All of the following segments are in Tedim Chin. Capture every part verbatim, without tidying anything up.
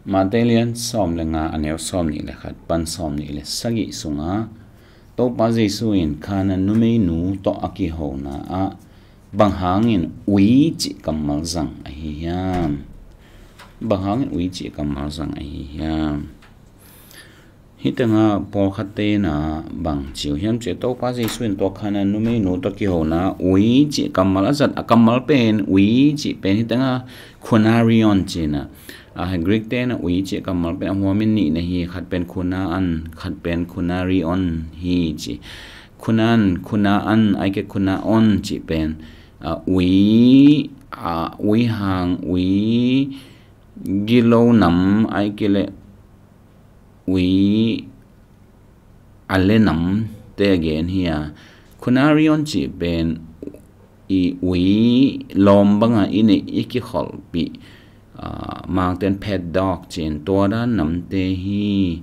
Matthai lian sawm le nga, a neu sawm nih le khat pan sawm nih le sagih sungah Topa Jesu in Khanaan numeinu tawh a kihona ah bang hangin ui cih kammal zang ahi hiam? Bang hangin ui cih kammal zang ahi hiam? Hih tengah pawlkhatte na bang ci uh hiam cih leh, Topa Jesu in tua Khanaan numeinu tawh kihona ui cih kammal a zat, a kammal pen ui cih pen hih tengah khunarion ci-in ah, a Greek te na ui cih kammal pen a huamin nih na hi, khat pen khunaan, khat pen khunarion hi ci. Khunaan, khunaan, ahih kei leh khunaon cih pen, a, ui, a, ui hang, ui gilo nam, ahih kei leh ui a le namte a gen hi a, khunarion cih pen i ui lawm banga i neih i kikholhpih, a, Mangte'n pet dog ci-in tua dan namte hi.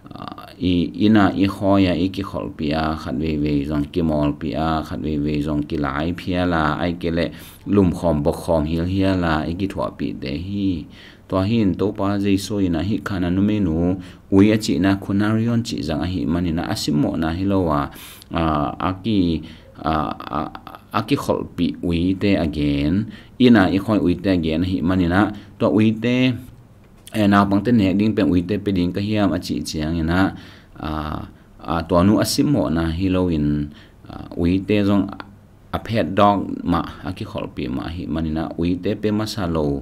A, i inn ah i khawi a i kikholhpih a, khat veivei zong kimawlpih a, khat veivei zong kilaiphial a, ahih kei leh lumkhawm bokkhawm hilhial a i kithuahpihte hi. Tua hi in Topa Jesu in ah hih Khanaan numeinu ui a cihna khunarion cih zang ahih manin ah a simmawhna hi lo a, a, a ki, a, a, a kikholhpih uite a gen, inn ah i khawi uite a gen ahih manin ah tua uite, eh, naupangte nek ding pen uite pia ding ka hiam a cih ciangin ah, a, a, tua nu a simmawhna hi lo in, a, uite zong a pet dog mah a kikholhpih mah ahih manin ah uite pia masa lo,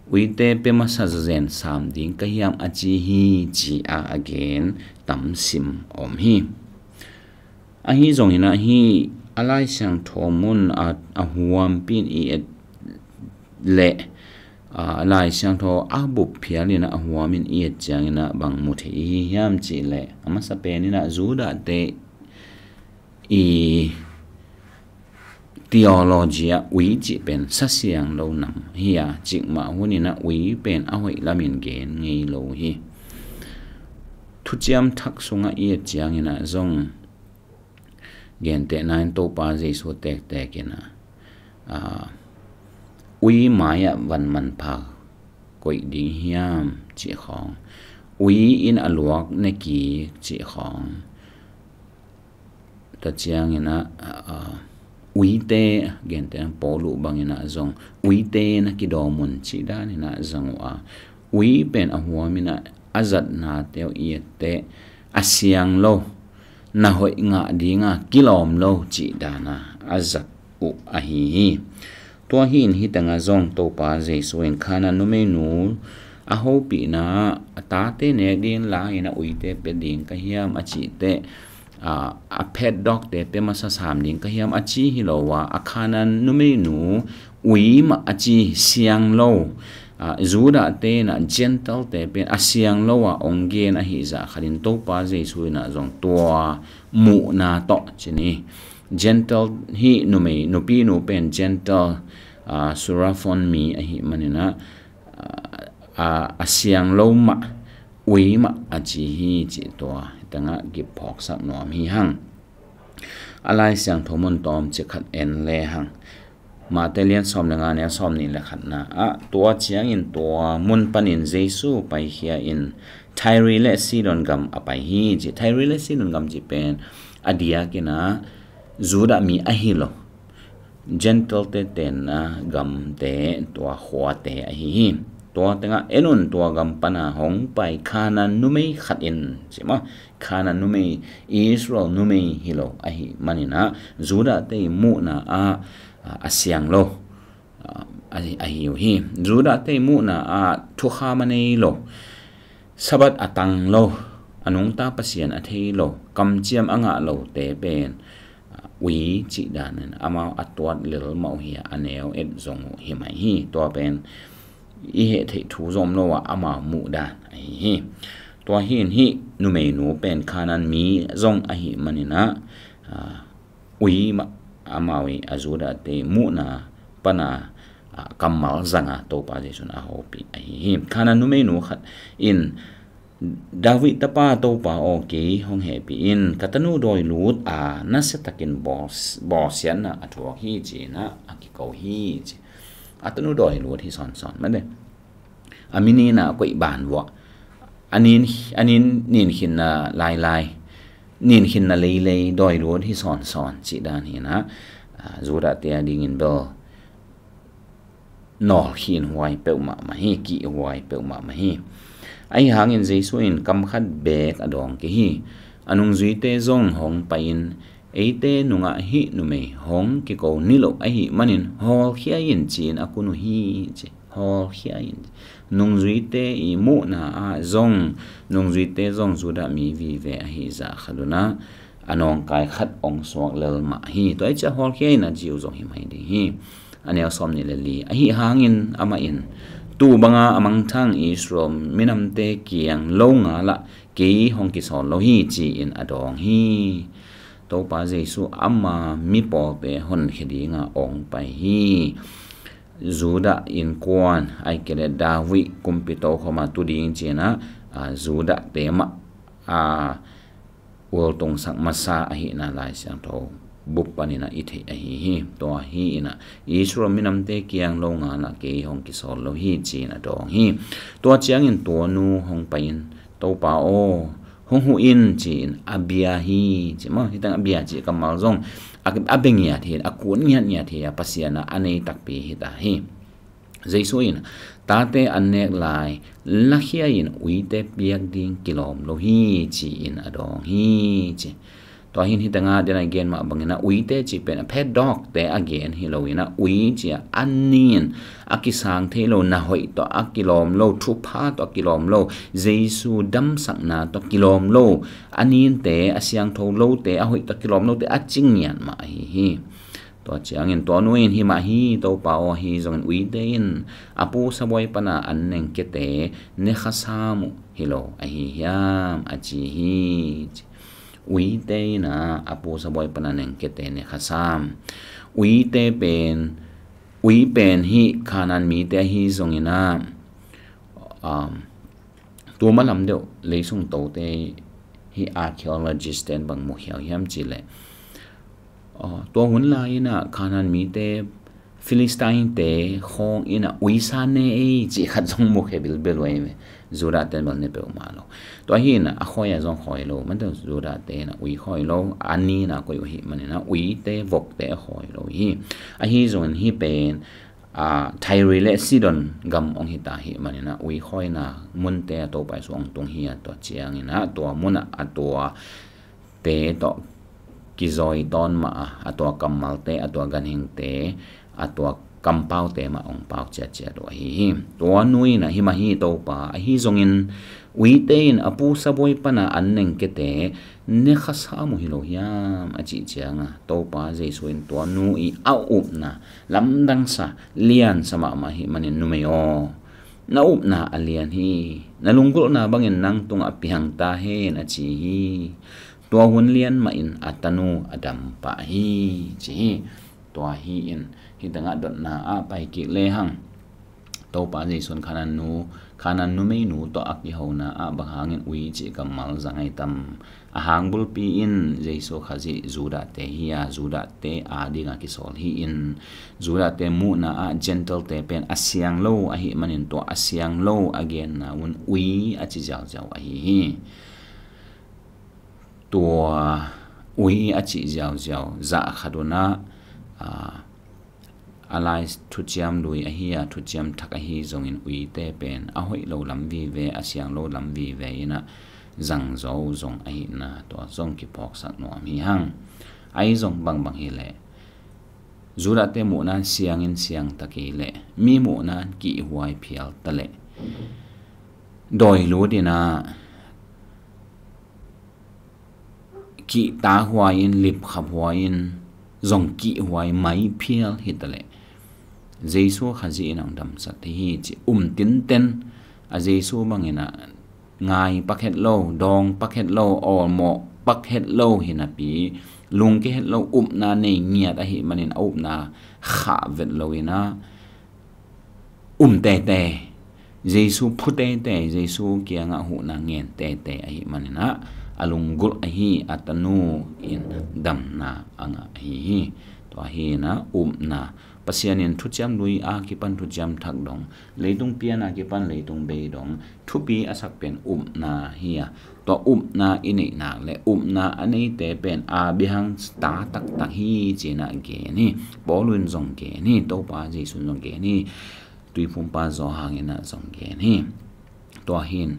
uite pia masa zawzen sam ding ka hiam a ci hi ci a a gen tam sim om hi. Ahi zongin ah hih a Lai Siangtho mun a, a huampi in i et leh, a, Lai Siangtho a bup phial in ah a huamin i et ciangin ah bang mu thei i hi hiam cih leh, a masa pen in ah Judah te i theology ah ui cih pen sa siang lo nam hi a, cikmah hun in ah ui pen a hoih lamin gen ngei lo hi. Thuciam Thak sungah i et ciangin ah zong gentehna in Topa Jesu tektek in ah, a, ui mai-ah van manpha koih ding hiam cih khawng, ui in a luak ne kik cih khawng, tua ciangin ah, a, a, uite, gentehna Paul uh bangin ah zong uite na kidawm un cih danin ah zang uh a, ui pen a huamin ah a zatnate uh i et teh a siang lo, na hoih ngah dinga kilawm lo cih dana a zat uh ahi hi. Tua hi in hih tengah zong Topa Jesu in Khanaan numeinu a hopihna ah a tate nek ding la in ah uite pia ding ka hiam a cih teh, a, a pet dog te pia masa sam ding ka hiam a ci hi lo a, a Khanaan numeinu ui mah a ci, siang lo, a, Judah te in ah Gentile te pen a siang lo a ong gen ahi zah khat in Topa Jesu in ah zong tua muhna tawh ci ni. Gentile hih numei, nupinu pen Gentile, a, Seraphon mi ahih manin ah, a, a, a siang lo mah, ui mah a ci hi cih tua hih tengah kipawlsak nuam hi hang. A Lai Siangtho mun tawmcik khat en le hang. Matthai lian sawm le nga, neu sawm nih le khatna ah, tua ciangin tua mun panin Jesu paikhia in Tyre le Sidon gam a pai hi ci. Tyre le Sidon gam cih pen a diakin ah Judah mi ahi lo, Gentile te tenna gamte, tua khuate ahi hi. Tua tengah en un, tua gam pana hong pai Khanaan numei khat in, ci maw, Khanaan numei, Israel numei hi lo ahih manin ah Judah te i muhna ah, a, a siang lo, a, ahi, ahi uh hi. Judah te i muhna ah thukham a nei lo, Sabbath a tang lo, a nungta Pasian a thei lo, kamciam a ngah lote pen, a, ui cih danin amau a tuat lel mah uh hi a, a neu et zong uh hi mai hi. Tua pen i heh theih thu zong om lo a, amau muh dan ahi hi. Tua hi in hih numeinu pen Khanaan mi zong ahih manin ah, a, ui mah amau i a Judah te muhna pana, a, kammal zanga Topa Jesu in a hopih ahi hi. Khanaan numeinu khat in, David tapa Topa aw, kei hong hehpih in, ka tanu dawi lut a, nasiatakin bawl, bawlsiatna a thuak hi ci-in ah a kiko hi ci. A tanu dawi lut hi sawnsawn mah de. a mi nin a koih ban vuah, a nin, a nin, nin khinna lailai, nin khinna leilei, dawi lut hi sawnsawn cih dan hi na, ah, Judah te a dingin bel nawlkhin huai peuhmah mah hi, kih huai peuhmah mah hi. Ahi hangin Jesu in kam khat beek a dawng kei hi. A nungzuite zong hong pai-in, eite nungah hih numei hong kiko niloh ahih manin hawlkhia in ci-in a kun uh hi ci. Hawlkhia in. Nungzuite i muhna ah zong, nungzuite zong Judah mi vive ahi zah khat un ah a nawngkai khat ong suak lel mah hi. Tua hi ciah hawlkhia in a ci uh zong hi mai ding hi. A neu sawm nih le li. Ahi hangin amah in, tu banga a mangthang Israel minamte kiang lo ngalah kei hong kisawl lo hi ci-in a dawng hi. Topa Jesu ama mipawlte honkhia dinga ong pai hi. Judah innkuan, ahih kei leh David kumpi tokhom a tu ding ci-in ah, ah, Judah te mah, ah, ultungsak masa ahihna Lai Siangtho bup panin ah i theih ahi hi. Tua hi in ah, Israel minamte kiang lo ngalah kei hong kisawl lo hi ci-in a dawng hi. Tua ciangin tua nu hong pai-in, Topa aw, hong huh in ci-in a bia hi ci maw. Hi tang a bia cih kammal zong a, a bia ngiat hi, a kun ngiatngiat hi a, Pasian ah a nei takpi hi ta hi. Jesu in, tate an nek lai lakhia in uite piak ding kilawm lo hi ci-in a dawng hi ci. Tua hin hi tangah den a gen mah bangin ah uite cih pen a pet dog te a gen hi lo in ah, ui ci-a a nin a kisang thei lo, na hoih tawh a kilawm lo, thupha tawh a kilawm lo, Jesu damsakna tawh kilawm lo, a ninte, a siangtho lote, a hoih tawh kilawm lote a ci ngiat mah ahi hi. Tua ciangin tua nu in, hi mah hi Topa aw, ahi zongin uite in a pu sabuai pana an nengkete ne khasam uh hi lo ahi hiam a ci hi. Uite in ah a pu sabuai pana nengkete ne khasam. Uite pen, ui pen hih Kanaan mite ahi zongin ah, um, tua ma lam deuh leisung tote hih archaeologist ten bang mukhiau hiam cih leh, aw, tua hun lai in ah Kanaan mite Philistine te khawng in ah uisa ne ei cih khat zong mukhia bilbel uh ahi ve. Judah ten bel ne peuhmah lo. Tua hi in ah a khawi a zong khawi lo, man deuh Judah te in ah ui khawi lo, a nin a koih uh ahih manin ah uite vokte a khawi lo hi. Ahi zongin hih pen, ah, Tyre le Sidon gam ong hi ta ahih manin ah ui khawina munte a Topa Jesu ong tung hi a, tua ciangin ah tua mun ah a tuate tawh kizawi tawn mah a, a tua kammalte, a tua ganhingte, a tua kampaute mah ong pau ciatciat uh ahi hi. Tua nu in ah, hi mah hi Topa, ahi zongin uite in a pu sabuai pana an nengkete ne khasam uh hi lo hiam a cih ciangah, Topa Jesu in tua nu i a upna lamdangsa, liansa mahmah ahih manin, numei aw, na upna a lian hi, na lunggulhna bangin nang tungah a piang ta hen a ci hi. Tua hun lian mahin a tanu a dam pah hi ci hi. Tua hi in, hi tangah dotna ah pai kik lehang, Topa Jesu in Kanaan nu, Kanaan numeinu tawh a kihona ah bang hangin ui cih kammal zang ai tam? A hang bulpi in Jesu Khazih Judah te hi a, Judah te a dinga kisawl hi in, Judah te muhna ah Gentile te pen a siang lo ahih manin tua a siang lo a genna un ui a ci ziauziau ahi hi. Tua ui a cih ziauziau zah khat un ah, a, a lai thuciam lui ahi a, thuciam thak ahi zongin uite pen a hoih lo lam vive, a siang lo lam vive in ah zang zo zong ahihna tua zong kiphawksak nuam hi hang. Ahi zong bangbang hi leh, Judah te muhna siangin siang ta kei leh, mi muhna kihhuai phial ta leh, dawi lut in ah kihta huai in, lipkhap huai in, zong kihhuai mai phial hi ta leh, Jesu Khazih in ang damsak thei hi ci um tinten, a Jesu bangin ah ngai pak het lo, dawng pak het lo, awlmawh pak het lo hi napi, lungke het lo, upna nei ngiat ahih manin a upna khah vet lo in ah, um tete, Jesu phu tete, Jesu kiangah huhna ngen tete ahih manin ah, a lunggulh ahi a tanu in damna a ngah ahi hi. Tua hi-in ah upna, Pasian in thuciam lui a kipan thuciam thak dong, leitung pian a kipan leitung bei dong, thupi a sak pen upna hi a, tua upna i neih nak le upna a neite pen Abraham ta taktak hi ci-in ah gen hi. Paul in zong gen hi, Topa Jesu in zong gen hi, Tuiphumpa Johan in ah zong gen hi. Tua hi-in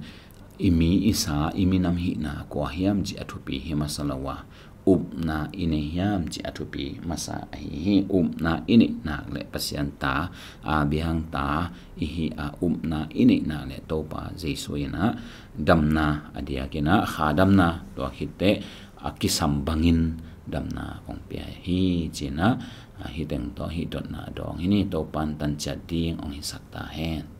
i mi i sa, i minam hihna kua hiam cih a thupi hi masa lo a, upna i nei hiam cih a thupi masa ahi hi. Upna i neih nak le Pasian ta, Abraham ta i hi a, upna i neih nak le Topa Jesu in ah damna, a diakin ah kha damna, tua khit teh a kisam bangin damna hong pia hi ci-in ah, hih teng tawh hih dotna dawng hi ni. Topa'n tanciat ding hong hisak ta hen.